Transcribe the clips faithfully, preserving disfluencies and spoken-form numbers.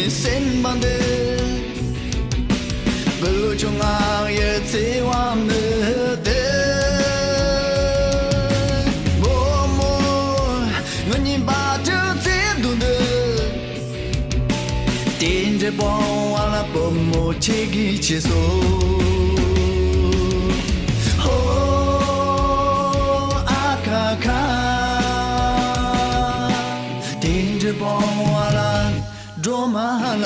སེམས་པ་འདི། བུ་ཆུང་ང་ཡི་བརྩེ་བ་མི་བདེ། བུ་མོ་ངུ་ཉིན་པ་དུ་བརྩེ་དུ་འདི། དེ་འདྲའི་བུ་བ་ལ་བུ་མོ་ཁྱེད་ཀྱིས་ཆེ་སོ། ཧོ་ཨ་ཁ་ཁ། དེ་འདྲའི་བུ་བ་ལ་འགྲོ་མ་ལ།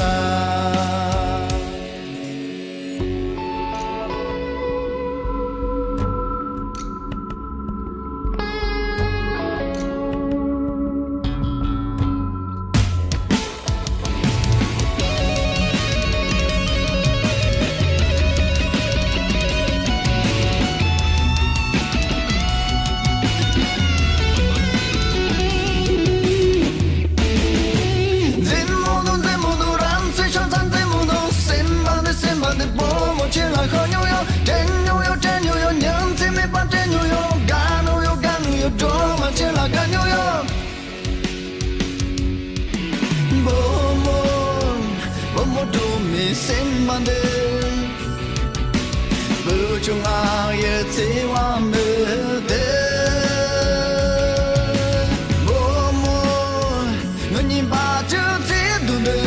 མཛེས་མོ་དང་མཛེས་མོ་དང་རང་ཚོའི་ཤ་ཚ་མཛེས་མོ་དང་སེམས་པ་ནི་སེམས་པ་ནི་བུ་མོ་ཁྱེད་ལ་ཤོད་མྱོང་ཡོད། དྲན་མྱོང་ཡོད། དྲན་མྱོང་ཡོད། ཉམས་ཚིག་མེད་པ་དྲན་མྱོང་ཡོད། དགའ་མྱོང་ཡོད། དགའ་མྱོང་ཡོད། སྒྲོལ་མ་ཁྱེད་ལ་དགའ་མྱོང་ཡོད། བུ་མོ། བུ་མོ་སྒྲོལ་མའི་སེམས་པ་འདི། བུ་ཆུང་ང་ཡི་བརྩེ་བ་མི་བདེ། བུ་མོ་ངུ་ཉིན་པ་དུ་བརྩེ་དུ་འདི།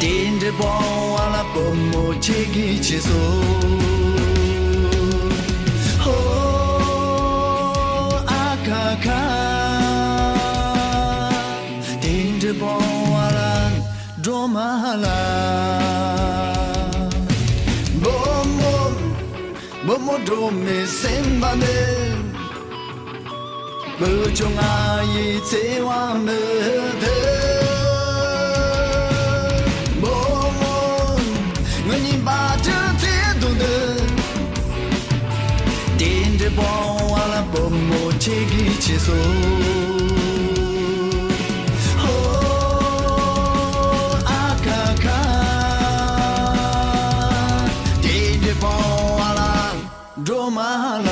དེ་འདྲའི་བུ་བ་ལ་བུ་མོ་ཁྱེད་ཀྱིས་ཆེ་སོ། ཧོ་ཨ་ཁ་ཁ། དེ་འདྲའི་བུ་བ་ལ་འགྲོ་མ་ལ། བུ་མོ། བུ་མོ་སྒྲོལ་མའི་སེམས་པ་འདི། བུ་ཆུང་ང་ཡི་བརྩེ་བ་མི་བདེ། བུ་མོ་ངུ་ཉིན་པ་དུ་བརྩེ་དུ་འདི། དེ་འདྲའི་བུ་བ་ལ་བུ་མོ་ཁྱེད་ཀྱིས་ཆེ་སོ། ཧོ་ཨ་ཁ་ཁ། དེ་འདྲའི་བུ་བ་ལ་འགྲོ་མ་ལ།